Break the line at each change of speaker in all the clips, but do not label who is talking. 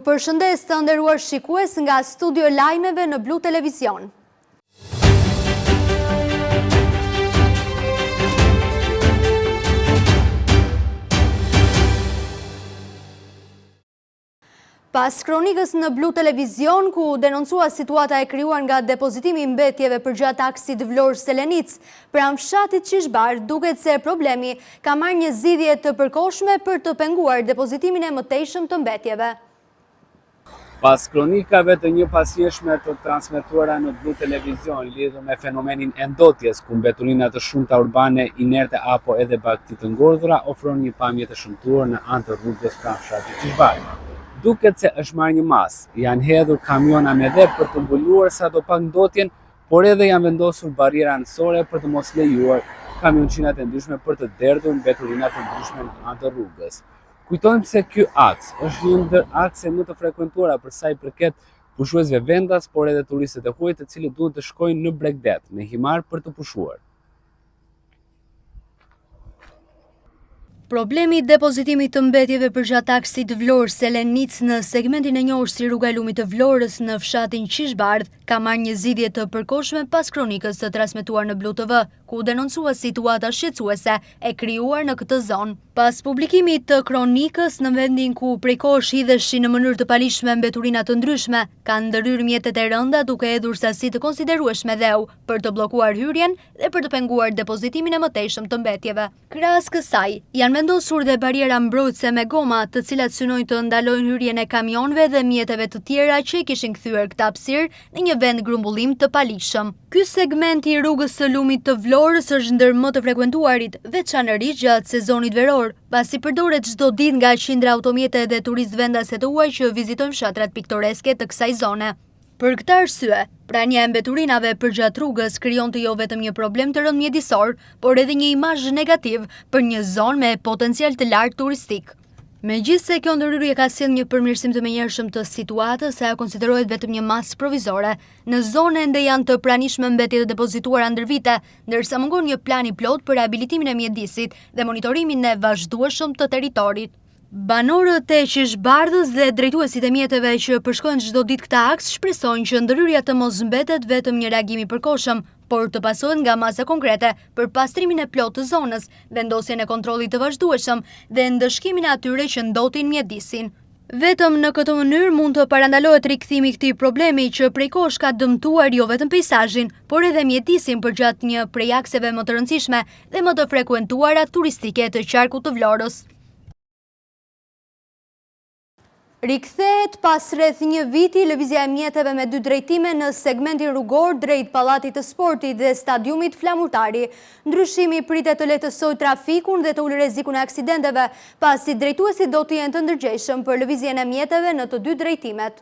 përshëndes të nderuar shikues nga studio e lajmeve në Blu Televizion. Pas kronikës në Blu Televizion, ku u denoncua situata e krijuar nga depozitimi i mbetjeve përgjatë aksit Vlorë-Selenicë, pranë fshatit Qishbardhë, duket se problemi ka marrë një zgjidhje të përkohshme për të penguar depozitimin e mëtejshëm të mbetjeve.
Pas kronikave të njëpasnjëshme të transmetuara në Blu Televizion lidhur me fenomenin e ndotjes, ku mbeturina të shumta urbane, inerte apo edhe bagëti të ngordhura ofrojnë një pamje të shëmtuar në anë të rrugës pranë fshatit Qishbardhë. Duket se është marrë një masë, janë hedhur kamiona me dhe për të mbuluar sadopak ndotjen, por edhe janë vendosur barriera anësore për të mos lejuar kamionçinat e ndryshme për të derdhur mbeturina të ndryshme në anë të rrugës. Kujtojmë se ky aks është një ndër akset më të frekuentuara për sa i përket pushuesve vendas, por edhe turistët e huaj të cilët duan të shkojnë në bregdet, në Himarë për të pushuar.
Problemi i depozitimit të mbetjeve përgjatë aksit Vlorë-Selenicë në segmentin e njohur si rruga e lumit të Vlorës në fshatin Qishbardhë ka marrë një zgjidhje të përkohshme pas kronikës të transmetuar në Blu TV. ku u denoncua situata shqetësuese e krijuar në këtë zonë. Pas publikimit të kronikës, në vendin ku prej kohësh hidheshin në mënyrë të paligjshme mbeturina të ndryshme, kanë ndërhyrë mjetet e rënda duke hedhur sasi të konsiderueshme dheu për të bllokuar hyrjen dhe për të penguar depozitimin e mëtejshëm të mbetjeve. Krahas kësaj, janë vendosur dhe barriera mbrojtëse me goma, të cilat synojnë të ndalojnë hyrjen e kamionëve dhe mjeteve të tjera që e kishin kthyer këtë hapësirë në një vend grumbullim të paligjshëm. Ky segment i rrugës së lumit të Vlorës është ndër më të frekuentuarit, veçanërisht gjatë sezonit veror, pasi përdoret çdo ditë nga qindra automjete dhe turistë vendas e të huaj që vizitojnë fshatrat piktoreske të kësaj zone. Për këtë arsye, prania e mbeturinave përgjatë rrugës krijonte jo vetëm një problem të rëndë mjedisor, por edhe një imazh negativ për një zonë me potencial të lartë turistik. Megjithëse kjo ndërhyrje ka sjellë një përmirësim të menjëhershëm të situatës, ajo konsiderohet vetëm një masë provizore. Në zonë ende janë të pranishme mbetje të depozituara ndër vite, ndërsa mungon një plan i plotë për rehabilitimin e mjedisit dhe monitorimin e vazhdueshëm të territorit. Banorët e Qishbardhës dhe drejtuesit e mjeteve që përshkojnë çdo ditë këtë aks shpresojnë që ndërhyrja të mos mbetet vetëm një reagim i përkohshëm, por të pasohet nga masa konkrete për pastrimin e plotë të zonës, vendosjen e kontrollit të vazhdueshëm dhe ndëshkimin e atyre që ndotin mjedisin. Vetëm në këtë mënyrë mund të parandalohet rikthimi i këtij problemi që prej kohësh ka dëmtuar jo vetëm peisazhin, por edhe mjedisin përgjatë një prej akseve më të rëndësishme dhe më të frekuentuara turistike të qarkut të Vlorës. Rikthehet pas rreth një viti lëvizja e mjeteve me dy drejtime në segmentin rrugor drejt Pallatit të Sportit dhe Stadiumit Flamurtari. Ndryshimi pritet të lehtësojë trafikun dhe të ulë rrezikun e aksidenteve, pasi drejtuesit do të jenë të ndërgjegjshëm për lëvizjen e mjeteve në të dy drejtimet.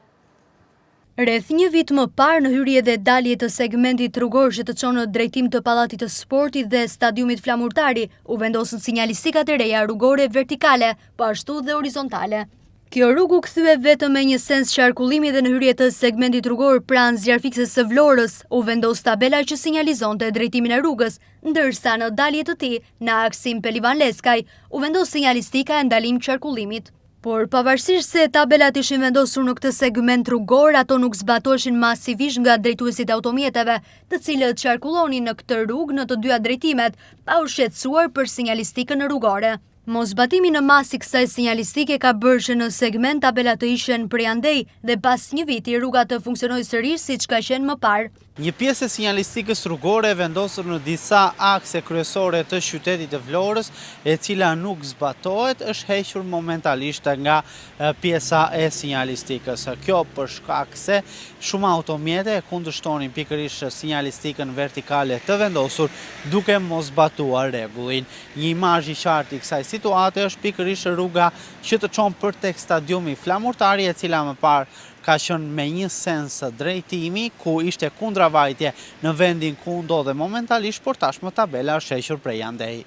Rreth një vit më parë në hyrje dhe dalje të segmentit rrugor që të çon në drejtim të Pallatit të Sportit dhe Stadiumit Flamurtari, u vendosën sinjalistikat e reja rrugore vertikale, po ashtu dhe horizontale. Kjo rrugë u kthye vetëm me një sens qarkullimi dhe në hyrje të segmentit rrugor pranë zjarrfikëses së Vlorës, u vendos tabela që sinjalizonte drejtimin e rrugës, ndërsa në dalje të tij, në aksin Pelivan Leskaj, u vendos sinjalistika e ndalim qarkullimit. Por pavarësisht se tabelat ishin vendosur në këtë segment rrugor, ato nuk zbatoheshin masivisht nga drejtuesit e automjeteve, të cilët qarkullonin në këtë rrugë në të dyja drejtimet, pa u shqetësuar për sinjalistikën rrugore. Moszbatimi në masë i kësaj sinjalistike ka bërë që në segment tabelat të hiqen prej andej dhe pas një viti rruga të funksionojë sërish siç ka qenë më parë.
Një pjesë e sinjalistikës rrugore e vendosur në disa akse kryesore të qytetit të Vlorës, e cila nuk zbatohet, është hequr momentalisht nga pjesa e sinjalistikës. Kjo për shkak se shumë automjete e kundërshtonin pikërisht sinjalistikën vertikale të vendosur, duke mos zbatuar rregullin. Një imazh i qartë i kësaj situate është pikërisht rruga që të çon për tek stadiumi Flamurtari, e cila më parë Ka qenë me një sens drejtimi, ku ishte kundravajtje në vendin ku ndodhet momentalisht, por tashmë tabela është hequr prej andej.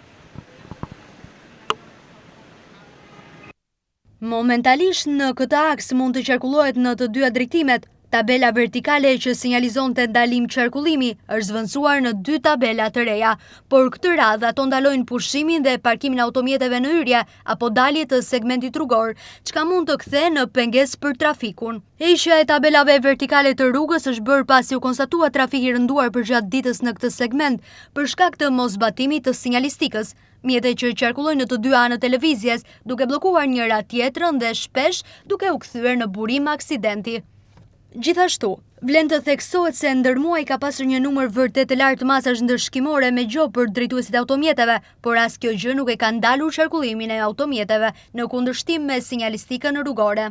Momentalisht në këtë aks mund të qarkullohet në të dyja drejtimet. Tabela vertikale që sinjalizonte ndalim qarkullimi është zëvendësuar në dy tabela të reja, por këtë radhë ato ndalojnë pushimin dhe parkimin e automjeteve në hyrje apo dalje të segmentit rrugor, çka mund të kthehen në pengesë për trafikun. Heqja e tabelave vertikale të rrugës është bërë pasi u konstatua trafik i rënduar përgjatë ditës në këtë segment, për shkak të moszbatimit të sinjalistikës. Mjete që qarkullojnë në të dy anët e lëvizjes, duke bllokuar njëra tjetrën dhe shpesh duke u kthyer në burim aksidenti. Gjithashtu, vlen të theksohet se ndër muaj ka pasur një numër vërtet të lartë masash ndëshkimore me gjobë për drejtuesit e automjeteve, por as kjo gjë nuk e ka ndalur qarkullimin e automjeteve në kundërshtim me sinjalistikën rrugore.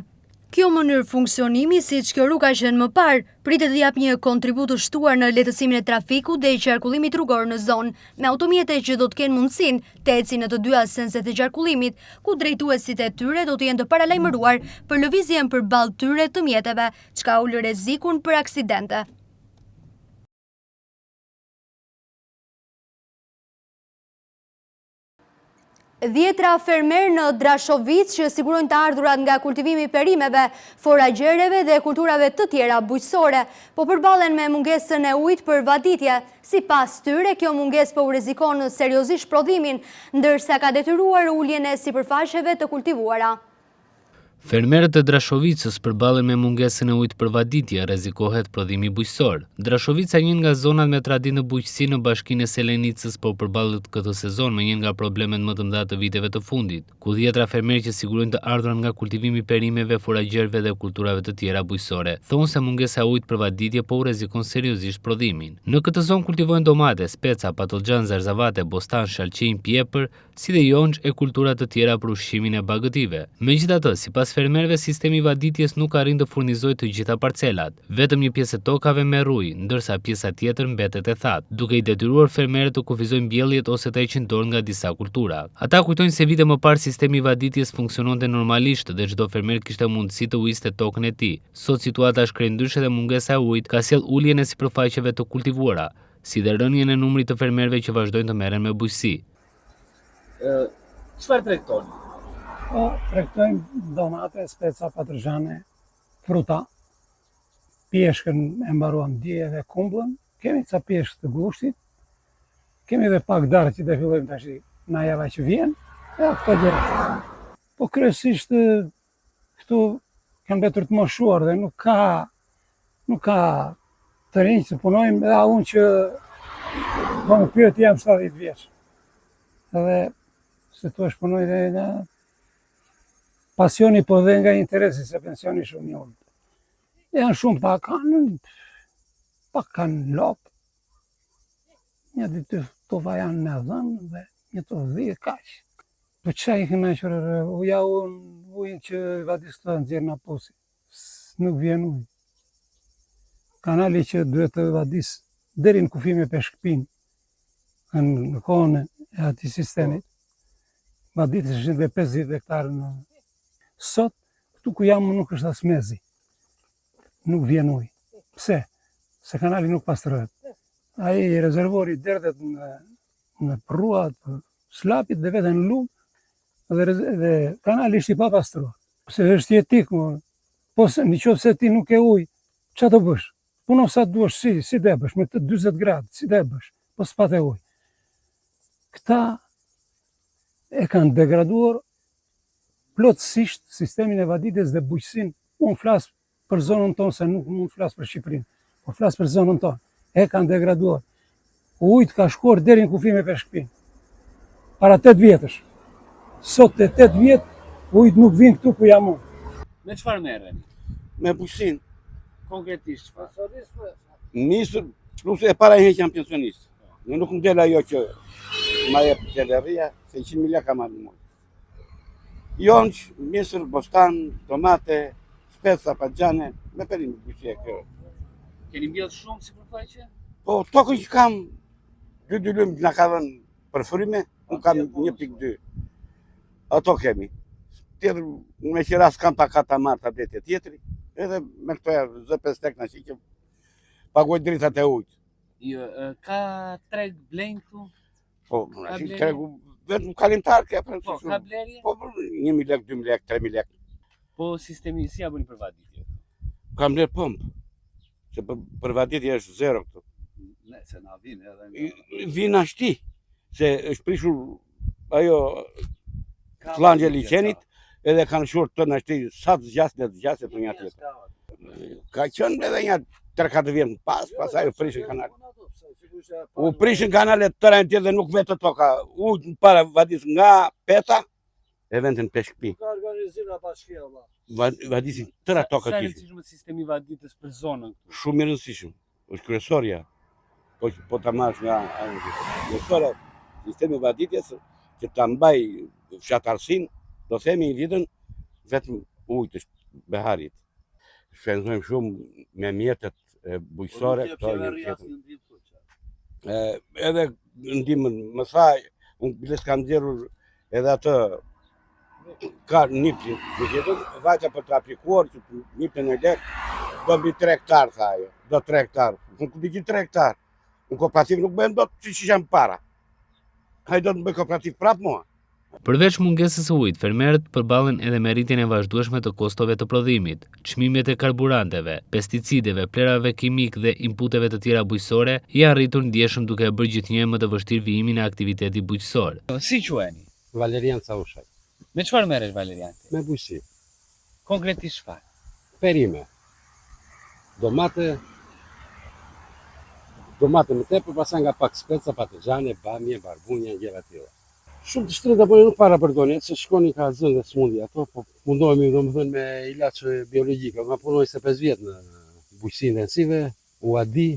Kjo mënyrë funksionimi, siç kjo rrugë ka qenë më parë, pritet të japë një kontribut të shtuar në lehtësimin e trafikut dhe qarkullimit rrugor në zonë, me automjete që do të kenë mundësinë të ecin në të dyja senset e qarkullimit, ku drejtuesit e tyre do të jenë të paralajmëruar për lëvizjen përballë tyre të mjeteve, çka ul rrezikun për aksidente. Dhjetra fermerë në Drashovicë që sigurojnë të ardhurat nga kultivimi i perimeve, foragjereve dhe kulturave të tjera bujqësore, po përballen me mungesën e ujit për vaditje. Sipas tyre, kjo mungesë po u rrezikon seriozisht prodhimin, ndërsa ka detyruar uljen e sipërfaqeve të kultivuara.
Fermerët e Drashovicës përballen me mungesën e ujit për vaditje, rrezikohet prodhimi bujqësor. Drashovica, një nga zonat me traditë në bujqësi në bashkinë e Selenicës, po përballet këtë sezon me një nga problemet më të mëdha të viteve të fundit, ku dhjetra fermerë që sigurojnë të ardhurat nga kultivimi i perimeve, furagjerëve dhe kulturave të tjera bujqësore, thonë se mungesa e ujit për vaditje po u rrezikon seriozisht prodhimin. Në këtë zonë kultivohen domate, speca, patëllxhanë, zarzavate, bostan, shalqinj, pjepër, si dhe jonxhë e kultura të tjera për ushqimin e bagëtive. Megjithatë, sipas fermerëve sistemi i vaditjes nuk arrin të furnizojë të gjitha parcelat. Vetëm një pjesë e tokave merr ujë, ndërsa pjesa tjetër mbetet e thatë, duke i detyruar fermerët të kufizojnë mbjelljet ose të heqin dorë nga disa kultura. Ata kujtojnë se vite më parë sistemi i vaditjes funksiononte normalisht dhe çdo fermer kishte mundësi të ujiste tokën e tij. Sot situata është krejt ndryshe dhe mungesa e ujit ka sjellë uljen e sipërfaqeve të kultivuara, si dhe rënien e numrit të fermerëve që vazhdojnë të merren me bujqësi. Çfarë tregtoni?
Po, tregtojmë domate, speca, patëllxhane, fruta. Pjeshkën e mbaruam dje edhe kumbullën. Kemi ca pjeshkë të gushtit. Kemi edhe pak darrë që do fillojmë tash nga java që vjen. E këto gjëra. Po kryesisht këtu kanë mbetur të moshuar dhe nuk ka nuk ka të rinj që punojmë edhe unë që po më pyet jam 70 vjeç. Edhe se tu është punoj dhe nga pasioni po dhe nga interesi se pensioni shumë i ulët. Janë shumë pak kanë, pak kanë lopë, një dy tufa janë me dhen dhe një tufë dhi e kaq. Po ça i kënaqur uja unë ujin që vadis të nxjerr nga pusi. Nuk vjen ujë. Kanali që duhet të vadis deri në kufi me Peshkëpinë në kohën e atij sistemit, vaditeshin dhe 50 hektarë në sot, këtu ku jam nuk është as mezi. Nuk vjen ujë. Pse? Se kanali nuk pastrohet. Ai rezervori derdhet në në përrua të Slapit dhe vete në lumë dhe, dhe kanali është i papastruar. Se është jetik, më. Po se, në qoftë se ti nuk ke ujë, ça të bësh? Puno sa të duash, si, si të bësh, me të 40 gradë, si të bësh, po s'pate ujë. Këta e kanë degraduar plotësisht sistemin e vaditjes dhe bujqësinë. Unë flas për zonën tonë se nuk mund të flas për Shqipërinë, por flas për zonën tonë. E kanë degraduar. Uji ka shkuar deri në kufi me Peshkëpinë. Para 8 vjetësh. Sot e 8 vjet ujët nuk vijnë këtu ku jam
unë. Me çfarë merreni?
Me bujqësinë.
Konkretisht çfarë?
Misër, plus e para herë që jam pensionist. Në nuk më del ajo që ma jep qeveria, se 100.000 lekë kam marrë në muaj. Jonxhë, misër, bostan, domate, speca, patëllxhane, me perime bujqësie kjo.
Keni mbjellë shumë sipërfaqe?
Po, tokën që kam, dy dynym që na ka dhënë për fryme, unë kam 1.2. Ato kemi. Tjetër, me qira s'kam takat ta marr ta blej te tjetri, edhe me këto ja zë 5 lekë na që paguaj dritat e ujit.
Jo, ka treg blejnë këtu?
Po, ka blerje? Tregu, vetëm kalimtar ke për
Po, ka blerje?
Po, po, 1000 lekë, 2000 lekë, 3000 lekë.
Po, sistemi, si ja bëni për vaditje?
Kam blerë pompë. Se për, për vaditje është zero këtu.
Ne, se na vinë edhe nga...
Vinë ashti, se është prishur ajo fllangja e liqenit, edhe kanë shurë të në ashti, sa të zgjasë, le të zgjasë për një tjetër. Ka qenë edhe një 3-4 vjet më pas, pastaj u prishën kanalet. U prishën kanalet tëra në tjetër dhe nuk vete toka. U para vadis nga peta, e vente në Peshkëpi.
Ka organizim nga bashkia, valla.
Vadisin tëra toka
Sa i
kishin.
rëndësishëm është sistemi vaditës për zonën këtu?
Shumë i rëndësishëm. Është kryesorja. Po po ta marrësh nga kryesorja, sistemi i vaditjes që ta mbaj fshatarësinë, do themi një ditën vetëm ujë të beharit. Shpenzojmë shumë me mjetet e bujqësore,
Po
këto një tjetër. E, edhe ndihmën, më tha, unë biles kam nxjerrur edhe atë ka niptin, më tjetër, vajta për të aplikuar që të niptin e lek, do mbi 3 hektar, tha ajo, do 3 hektar. Unë ku di që 3 hektar? Unë kooperativ nuk bëhem dot si që jam para. Ai do të më bëj kooperativ prapë mua.
Përveç mungesës së ujit, fermerët përballen edhe me rritjen e vazhdueshme të kostove të prodhimit. Çmimet e karburanteve, pesticideve, plehrave kimikë dhe inputeve të tjera bujqësore janë rritur ndjeshëm duke e bërë gjithnjë e më të vështirë vijimin e aktivitetit bujqësor. Si quheni?
Valerian Caushaj.
Me çfarë merresh Valerian?
Me bujqësi.
Konkretisht çfarë?
Perime. Domate, domate më tepër, pastaj nga pak speca, patëllxhane, bamje, barbunja, gjëra të tilla. Shumë të shtrenjta, po nuk para përdorni, se shkoni ka zënë dhe sëmundje ato, po mundohemi domethënë me ilaçe biologjike. Unë punoj 25 vjet në bujqësi intensive, ua di,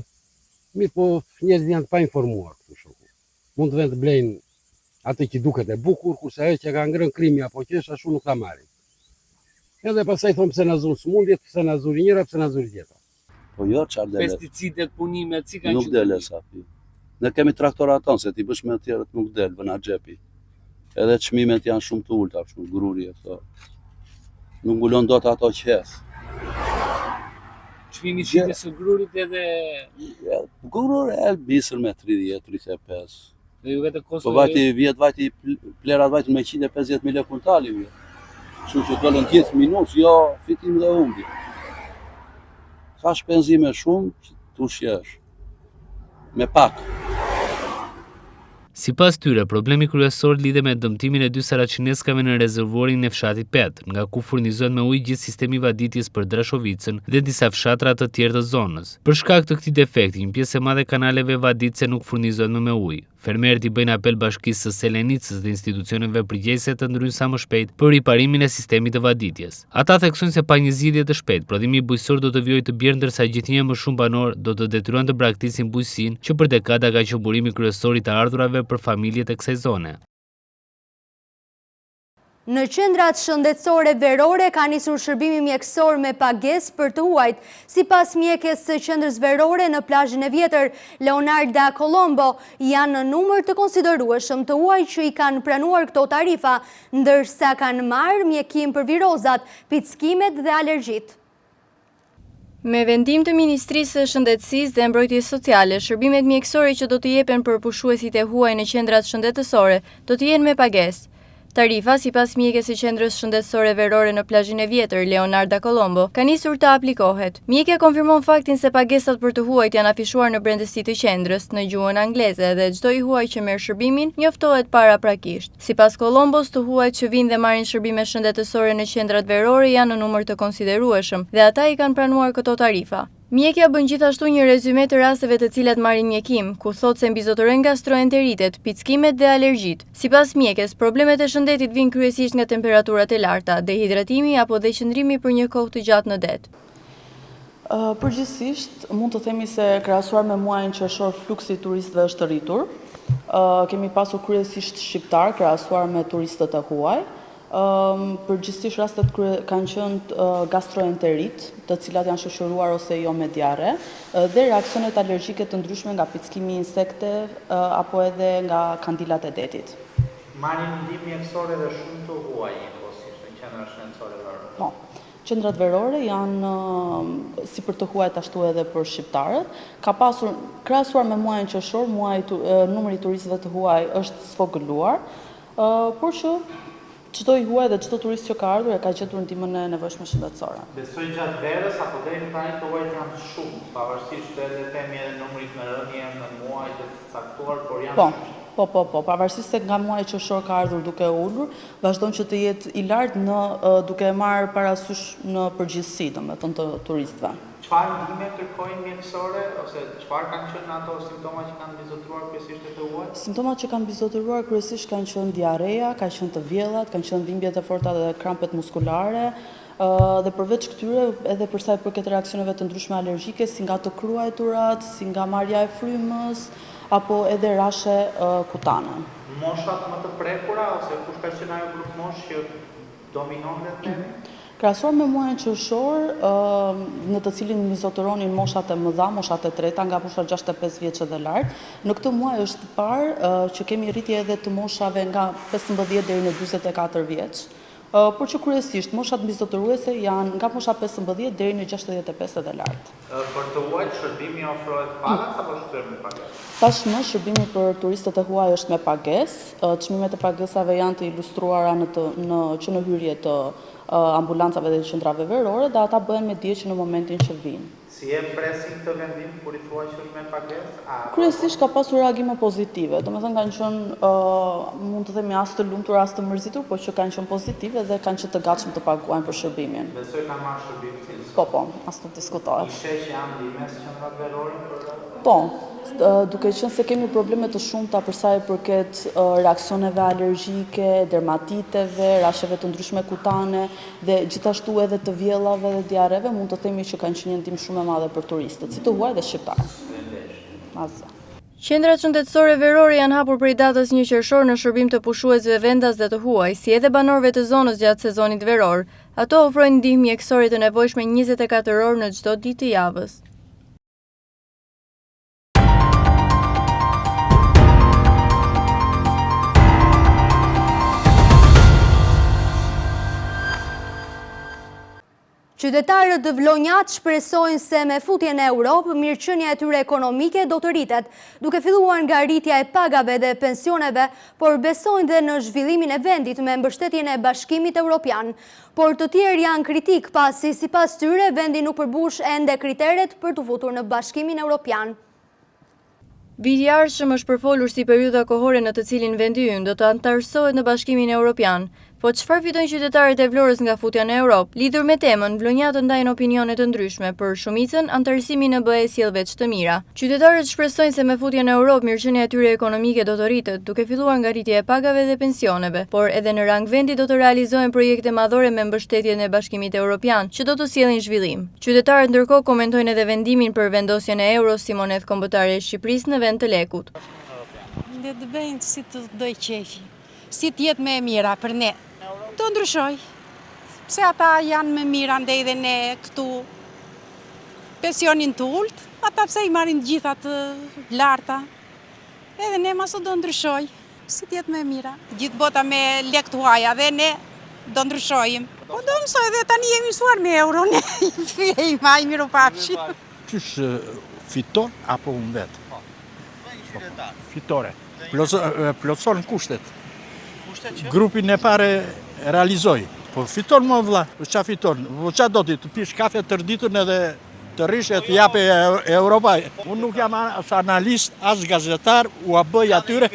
mirë po njerëzit janë të painformuar këtu shoku. Mund të venë të blejnë atë që duket e bukur, kurse ajo që ka ngrënë krimi apo që është ashtu nuk ta marrin. Edhe pastaj thonë pse na zunë sëmundjet, pse na zuri njëra, pse na zuri tjetra.
Po jo, çfarë del?
Pesticidet, punimet, si kanë
Nuk del hesapi. Ne kemi traktorat tonë, se ti bësh me të tjerët nuk del, vëna xhepi. Edhe çmimet janë shumë të ulta, kështu gruri e këto. Nuk mbulon dot ato që hedh.
Çmimi i shitjes së grurit edhe
Gruri e bisër me 30, 35.
Dhe ju vetë kosto.
Po vajti vjet vajti plerat vajti me 150.000 lekë kuintali vjet. Kështu që dolën gjithë minus, jo fitim dhe humbje. Ka shpenzime shumë që të ushqesh. Me pak.
Sipas tyre, problemi kryesor lidhet me dëmtimin e dy saraçineskave në rezervuarin e fshatit Petë, nga ku furnizohet me ujë gjithë sistemi i vaditjes për Drashovicën dhe disa fshatra të tjerë të zonës. Për shkak të këtij defekti, një pjesë e madhe e kanaleve vaditëse nuk furnizohet më me ujë. Fermerët i bëjnë apel Bashkisë së Selenicës dhe institucioneve përgjegjëse të ndërhyjnë sa më shpejt për riparimin e sistemit të vaditjes. Ata theksojnë se pa një zgjidhje të shpejtë, prodhimi bujqësor do të vijojë të bjerë ndërsa gjithnjë e më shumë banorë do të detyrohen të braktisin bujqësinë që për dekada ka qenë burimi kryesor i të ardhurave për familjet e kësaj zone.
Në qendrat shëndetësore verore ka nisur shërbimi mjekësor me pagesë për të huajt. Sipas mjekes së qendrës verore në plazhin e vjetër, Leonarda Kolombo, janë në numër të konsiderueshëm të huaj që i kanë pranuar këto tarifa, ndërsa kanë marrë mjekim për virozat, pickimet dhe alergjitë.
Me vendim të Ministrisë së Shëndetësisë dhe Mbrojtjes Sociale, shërbimet mjekësore që do të jepen për pushuesit e huaj në qendrat shëndetësore do të jenë me pagesë. Tarifa, sipas mjekes së Qendrës Shëndetësore Verore në Plazhin e Vjetër, Leonarda Kolombo, ka nisur të aplikohet. Mjekja konfirmon faktin se pagesat për të huajt janë afishuar në brendësi të qendrës, në gjuhën angleze dhe çdo i huaj që merr shërbimin, njoftohet paraprakisht. Sipas Kolombos, të huajt që vijnë dhe marrin shërbime shëndetësore në qendrat verore janë në numër të konsiderueshëm dhe ata i kanë pranuar këto tarifa. Mjekja bën gjithashtu një rezyme të rasteve të cilat marrin mjekim, ku thotë se mbizotërojnë gastroenteritet, pickimet dhe alergjitë. Sipas mjekes, problemet e shëndetit vijnë kryesisht nga temperaturat e larta, dehidratimi apo dhe qëndrimi për një kohë të gjatë në det.
Përgjithësisht, mund të themi se krahasuar me muajin qershor fluksi i turistëve është rritur. Kemi pasur kryesisht shqiptarë krahasuar me turistët e huaj. Përgjithësisht rastet kanë qenë gastroenterit, të cilat janë shoqëruar ose jo me diarre, dhe reaksionet alergjike të ndryshme nga pickimi i insekteve apo edhe nga kandilat e detit.
Marrin ndihmë mjekësore dhe shumë të huaj njëkohësisht në qendra shëndetësore verore.
Po. Qendrat verore janë si për të huajt ashtu edhe për shqiptarët. Ka pasur, krahasuar me muajin qershor, muaji numri i turistëve të huaj është zvogëluar, por që. Çdo i huaj dhe çdo turist që ka ardhur e ka gjetur ndihmën e nevojshme shëndetësore.
Besoj gjatë verës apo deri më tani të huajt janë shumë, pavarësisht edhe themi edhe numrit në rënie në muaj të caktuar, por janë
Po, po, po, po, pavarësisht se nga muaji qershor ka ardhur duke u ulur, vazhdon që të jetë i lartë në duke e marrë parasysh në përgjithësi, domethënë të turistëve.
Çfarë ndihme kërkojnë mjekësore ose çfarë kanë qenë ato simptoma që kanë mbizotëruar kryesisht te të huajt?
Simptomat që kanë mbizotëruar kryesisht kanë qenë diarreja, ka qenë të vjellat, kanë qenë dhimbjet e forta dhe krampet muskulare, dhe përveç këtyre edhe për sa i përket reaksioneve të ndryshme alergjike, si nga të kruajturat, si nga marrja e frymës, apo edhe rashe kutane.
Moshat më të prekura ose kush ka qenë ajo grupmoshë që dominon le të themi?
Krahasuar me muajin qershor, në të cilin mbizotëronin moshat e mëdha, moshat e treta, nga mosha 65 vjeç dhe lart, në këtë muaj është parë që kemi rritje edhe të moshave nga 15 deri në 44 vjeç, por që kryesisht moshat mbizotëruese janë nga mosha 15 deri në 65 dhe lart.
Për të huajt shërbimi ofrohet falas apo është me pagesë?
Tashmë shërbimi për turistët e huaj është me pagesë. Çmimet e pagesave janë të ilustruara në të në që në hyrje të ambulancave dhe qendrave verore dhe ata bëhen me dije që në momentin që vijnë.
Si e presin këtë vendim kur i thua që është me pagesë? A
Kryesisht ka pasur reagime pozitive, domethënë kanë qenë mund të themi as të lumtur as të mërzitur, por që kanë qenë pozitive dhe kanë qenë të gatshëm të paguajnë për shërbimin.
Besoj kanë marrë shërbim cilësor.
Po, po, as nuk diskutohet.
I sheh që janë ndihmesë qendrat verore për.
Po, duke qenë se kemi probleme të shumta për sa i përket reaksioneve alergjike, dermatiteve, rasheve të ndryshme kutane dhe gjithashtu edhe të vjellave dhe diarreve, mund të themi që kanë qenë një ndihmë shumë e madhe për turistët, si të huaj dhe shqiptarë. Asgjë.
Qendrat shëndetësore verore janë hapur prej datës një qershor në shërbim të pushuesve vendas dhe të huaj, si edhe banorëve të zonës gjatë sezonit veror. Ato ofrojnë ndihmë mjekësore të nevojshme 24 orë në çdo ditë të javës.
Qytetarët vlonjatë shpresojnë se me futjen në Europë, mirëqenia e tyre ekonomike do të rritet, duke filluar nga rritja e pagave dhe pensioneve, por besojnë dhe në zhvillimin e vendit me mbështetjen e Bashkimit Europian. Por të tjerë janë kritikë, pasi sipas tyre vendi nuk përmbush ende kriteret për t'u futur në Bashkimin Europian.
Viti i ardhshëm është përfolur si periudha kohore në të cilin vendi ynë do të anëtarësohet në Bashkimin Europian. Po çfarë fitojnë qytetarët e Vlorës nga futja në Europë? Lidhur me temën, vlonjatët ndajnë opinione të ndryshme, për shumicën, anëtarësimi në BE sjell veç të mira. Qytetarët shpresojnë se me futjen në Europë mirëqenia e tyre ekonomike do të rritet, duke filluar nga rritja e pagave dhe pensioneve, por edhe në rang vendi do të realizohen projekte madhore me mbështetjen e Bashkimit Europian, që do të sjellin zhvillim. Qytetarët ndërkohë komentojnë edhe vendimin për vendosjen e euros si monedhë kombëtare e Shqipërisë në vend të lekut.
Le të bëjnë si të dojë qejfi, si të jetë më e mira për ne. Do ndryshojë. Pse ata janë më mirë andej dhe ne këtu pensionin të ulët, ata pse i marrin të gjitha të larta. Edhe ne mase do ndryshojë. Si të jetë më e mira. Gjithë bota me lekë të huaja dhe ne do ndryshojmë. Po do mësoj dhe tani jemi mësuar me euro, ne i fyejmë, aj mirupafshim.
Qysh fiton apo humbet? Po, fitore. Plotëson kushtet. Grupin e parë realizoi. Po fiton mo vlla, po ça fiton? Po ça do ti, të pish kafe tërë ditën edhe Të rrish e të jape Europa. Unë nuk jam as analist, as gazetar, ua bëj atyre.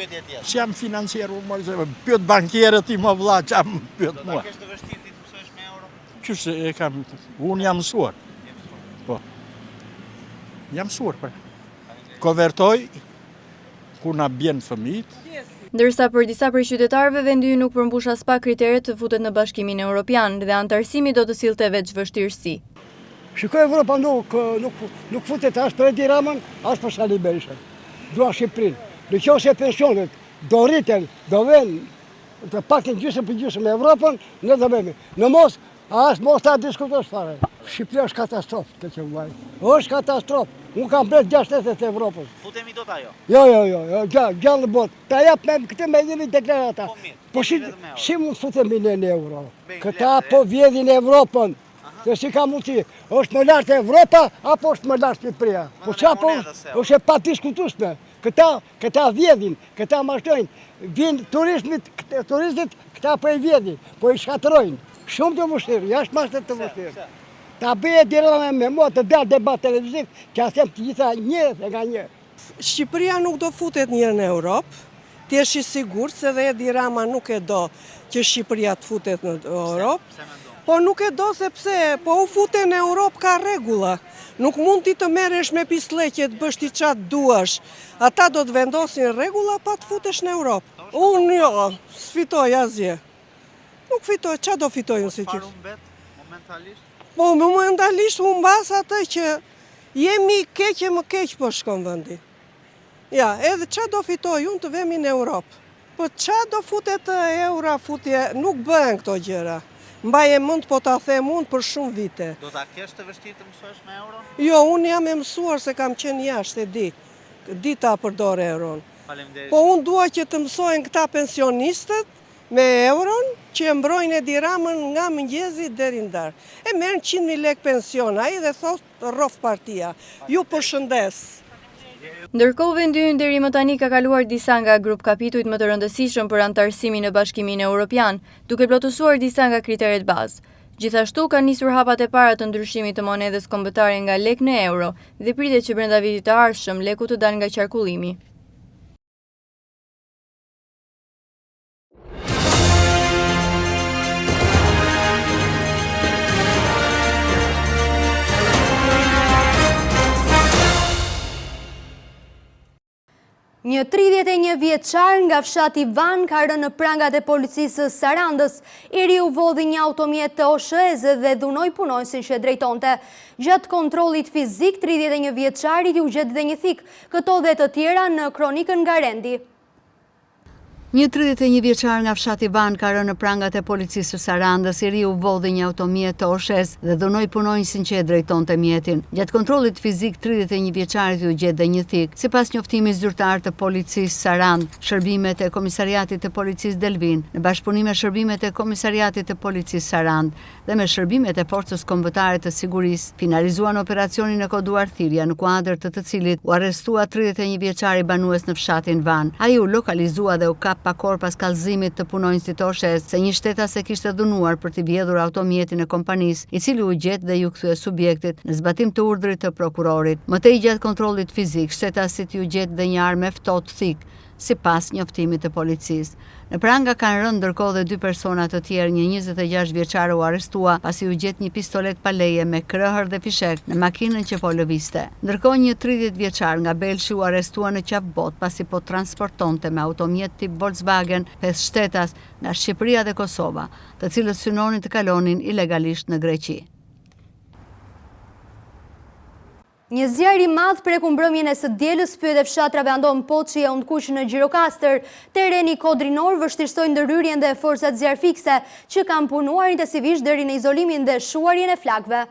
S'jam financier, unë mërë se pyet bankierët ti mo vlla, ça më pyet
mua. Do ta kesh të vështirë ti të mësohesh me
euro? Qysh e kam, unë jam mësuar. Po. Jam mësuar, pra. Konvertoj, ku na bjen fëmijët.
Ndërsa për disa prej qytetarëve vendi ynë nuk përmbush aspak kriteret të futet në Bashkimin Europian dhe anëtarësimi do të sillte veç vështirësi.
Shiko Evropa nuk, nuk, nuk futet as për Edi Ramën, as për Sali Berishën. Dua Shqipërinë. Në qoftë se pensionet do rriten, do venë të paktën gjysmë për gjysmë me Evropën, ne do vemi. Në mos, as mos ta diskutosh fare. Shqipëria është katastrofë, të që vllai. është katastrofë. Unë kam bërë 6 shtetet e Evropës.
Futemi dot ajo?
Jo, jo, jo, jo, gjallë në botë. Ta jap me këtë me një deklarata. Po, po si, si mund të futemi ne në euro? Këta po vjedhin Evropën. Se si ka mundësi, është më lartë Evropa, apo është më lartë Shqipëria? Po ça po, është e padiskutueshme. Këta, këta vjedhin, këta mashtrojnë, vijnë turistët, turistët, këta po i vjedhin, po i shkatërrojnë. Shumë të vështirë, jashtë mase të vështirë. Ta bëjë Edi Rama me mua të dalë debat televiziv, që ia them të gjitha një dhe nga një.
Shqipëria nuk do futet njëherë në Europë, të jesh i sigurt se dhe Edi Rama nuk e do që Shqipëria të futet në Europë. Po nuk e do sepse po u fute në Europë ka rregulla. Nuk mund ti të merresh me pisllëqe të bësh ti ça të duash. Ata do të vendosin rregulla pa të futesh në Europë. Unë jo, s'fitoj asgjë. Nuk fitoj, ça do fitoj unë si që?
Çfarë humbet momentalisht?
Po momentalisht humbas atë që jemi keq e më keq po shkon vendi. Ja, edhe ça do fitoj unë të vemi në Europë. Po ça do futet euro futje, nuk bëhen këto gjëra. Mbaje mend po ta them unë për shumë vite.
Do ta kesh të vështirë të mësohesh me euron?
Jo, unë jam e mësuar se kam qenë jashtë, e di. Di ta përdor euron.
Faleminderit.
Po unë dua që të mësohen këta pensionistët me euron që e mbrojnë Edi Ramën nga mëngjesi deri në darkë. E merr 100.000 lekë pension ai dhe thotë Rroftë partia. Ju përshëndes.
Ndërkohë vendi ynë deri më tani ka kaluar disa nga grupkapitujt më të rëndësishëm për anëtarësimin në Bashkimin Europian, duke plotësuar disa nga kriteret bazë. Gjithashtu, kanë nisur hapat e para të ndryshimit të monedhës kombëtare nga lek në euro dhe pritet që brenda vitit të ardhshëm leku të dalë nga qarkullimi.
Një 31 vjeçar nga fshati Vanë ka rënë në prangat e policisë së Sarandës. I riu vodhi një automjet të OSHEE-së dhe dhunoi punonjësin që e drejtonte. Gjatë kontrollit fizik, 31 vjeçarit iu gjet dhe një thikë. Këto dhe të tjera në kronikën nga Rendi.
Një 31 vjeçar nga fshati Vanë ka rënë në prangat e policisë së Sarandës, i riu vodhi një automjet të OSHEE-së dhe dhunoi punonjësin që e drejtonte mjetin. Gjatë kontrollit fizik, 31 vjeçarit iu gjet dhe një thikë. Sipas njoftimit zyrtar të policisë Sarandë, shërbimet e Komisariatit të Policisë Delvinë, në bashkëpunim me shërbimet e Komisariatit të Policisë Sarandë, dhe me shërbimet e Forcës Kombëtare të Sigurisë, finalizuan operacionin e koduar Thirrja, në kuadër të të cilit u arrestua 31 vjeçari banues në fshatin Vanë. Ai u lokalizua dhe u kap pak orë pas kallëzimit të punonjësit të OSHEE-së se një shtetas e kishte dhunuar për t'i vjedhur automjetin e kompanisë, i cili u gjet dhe iu kthye subjektit, në zbatim të urdhrit të prokurorit. Më tej gjatë kontrollit fizik, shtetasit iu gjet dhe një armë e ftohtë thikë, sipas njoftimit të policisë. Në pranga kanë rënë ndërkohë dhe dy persona të tjerë, një 26 vjeçar u arrestua pasi iu gjet një pistoletë pa leje me krehër dhe fishek në makinën që po lëvizte. Ndërkohë një 30 vjeçar nga Belshi u arrestua në Qafë Botë pasi po transportonte me automjet tip Volkswagen pesë shtetas nga Shqipëria dhe Kosova, të cilët synonin të kalonin ilegalisht në Greqi.
Një zjarr i madh preku mbrëmjen e së dielës pyjet e fshatrave Andon Poçi e Hundkuq në Gjirokastër. Terreni kodrinor vështirësoi ndërhyrjen dhe forcat zjarrfikëse, që kanë punuar intensivisht deri në izolimin dhe shuarjen e flakëve.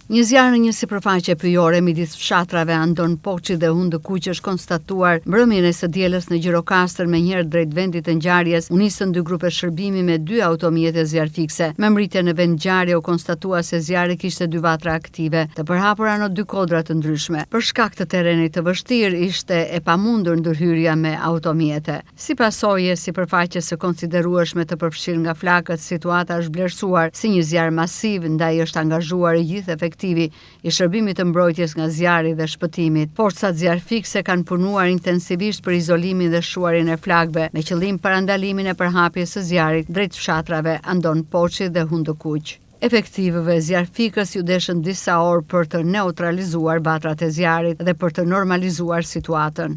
Një zjarr në një sipërfaqe pyjore midis fshatrave Andon Poçi dhe Hundëkuq është konstatuar mbrëmjen e së dielës në Gjirokastër menjëherë drejt vendit të ngjarjes u nisën dy grupe shërbimi me dy automjete zjarrfikëse. Me mbërritjen në vendngjarje u konstatua se zjarri kishte dy vatra aktive, të përhapura në dy kodra të ndryshme. Për shkak të terrenit të vështirë, ishte e pamundur ndërhyrja me automjete. Si pasojë e sipërfaqes së konsiderueshme të përfshirë nga flakët, situata është vlerësuar si një zjarr masiv, ndaj është angazhuar i gjithë efektivi i Shërbimit të Mbrojtjes nga Zjarri dhe Shpëtimit. Forcat zjarrfikëse kanë punuar intensivisht për izolimin dhe shuarjen e flakëve, me qëllim parandalimin e përhapjes së zjarrit drejt fshatrave Andon Poçi dhe Hundëkuq. Efektivëve zjarrfikës iu deshën disa orë për të neutralizuar vatrat e zjarrit dhe për të normalizuar situatën.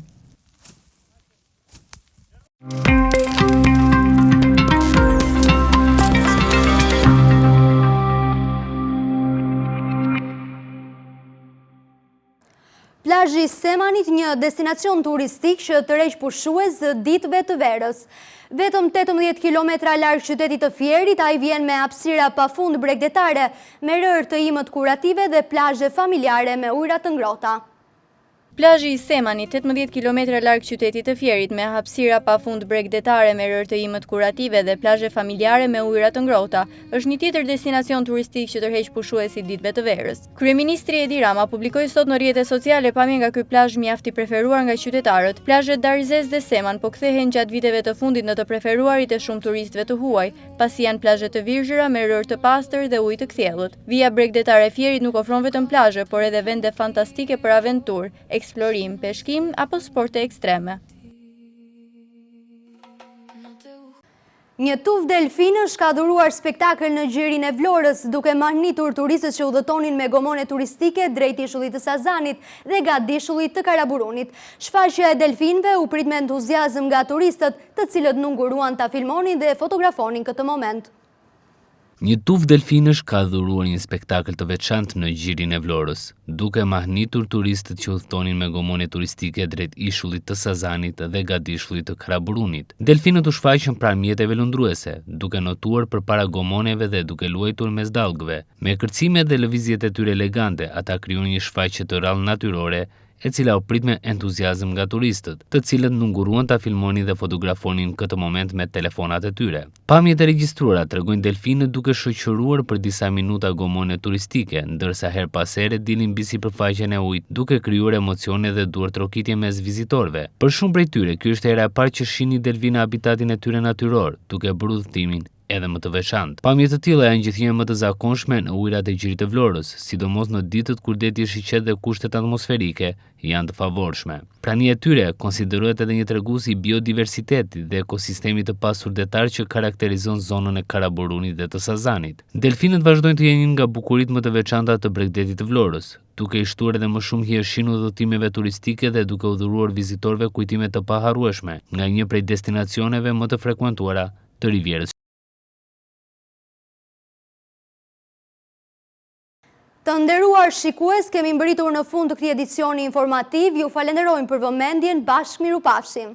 Plazhi i Semanit, një destinacion turistik që tërheq pushues ditëve të verës. Vetëm 18 km larg qytetit të Fierit, ai vjen me hapësira pafund bregdetare, me rërë të imët kurative dhe plazhe familjare me ujëra të ngrohta.
Plazhi i Semanit, 18 kilometra larg qytetit të Fierit, me hapësira pa fund bregdetare me rërë të imët kurative dhe plazhe familjare me ujëra të ngrohta, është një tjetër destinacion turistik që tërheq pushuesit ditëve të verës. Kryeministri Edi Rama publikoi sot në rrjete sociale pamje nga ky plazh mjaft i preferuar nga qytetarët. Plazhet Darzezë dhe Seman po kthehen gjatë viteve të fundit në të preferuarit e shumë turistëve të huaj, pasi janë plazhe të virgjëra me rërë të pastër dhe ujë të kthjellët. Vija bregdetare e Fierit nuk ofron vetëm plazhe, por edhe vende fantastike për aventurë, eksplorim, peshkim apo sporte ekstreme.
Një tufë delfinësh ka dhuruar spektakël në gjirin e Vlorës, duke mahnitur turistët që udhëtonin me gomone turistike drejt ishullit të Sazanit dhe gadishullit të Karaburunit. Shfaqja e delfinëve u prit me entuziazëm nga turistët, të cilët nuk nguruan ta filmonin dhe fotografonin këtë moment.
Një tufë delfinësh ka dhuruar një spektakël të veçantë në gjirin e Vlorës, duke mahnitur turistët që udhëtonin me gomone turistike drejt ishullit të Sazanit dhe gadishullit të Karaburunit. Delfinët u shfaqën pranë mjeteve lundruese, duke notuar përpara gomoneve dhe duke luajtur mes dallgëve. Me kërcimet dhe lëvizjet e tyre elegante, ata krijuan një shfaqje të rrallë natyrore e cila u prit me entuziazëm nga turistët, të cilët nuk ngurruan ta filmonin dhe fotografonin këtë moment me telefonat e tyre. Pamjet e regjistruara tregojnë delfinët duke shoqëruar për disa minuta gomone turistike, ndërsa herë pas here dilnin mbi sipërfaqen e ujit, duke krijuar emocione dhe duartrokitje mes vizitorëve. Për shumë prej tyre, kjo ishte hera e parë që shihnin delfinë në habitatin e tyre natyror, duke bërë udhëtimin edhe më të veçantë. Pamje të tilla janë gjithnjë e më të zakonshme në ujërat e Gjirit të Vlorës, sidomos në ditët kur deti është i qetë dhe kushtet atmosferike janë të favorshme. Prania e tyre konsiderohet edhe një tregues i biodiversitetit dhe ekosistemit të pasur detar që karakterizon zonën e Karaburunit dhe të Sazanit. Delfinët vazhdojnë të jenë një nga bukuritë më të veçanta të bregdetit të Vlorës, duke i shtuar edhe më shumë hijeshinë udhëtimeve turistike dhe duke u dhuruar vizitorëve kujtime të paharrueshme nga një prej destinacioneve më të frekuentuara të Rivierës.
Të nderuar shikues, kemi mbërritur në fund të këtij edicioni informativ. Ju falenderojmë për vëmendjen, bashkë mirupafshim.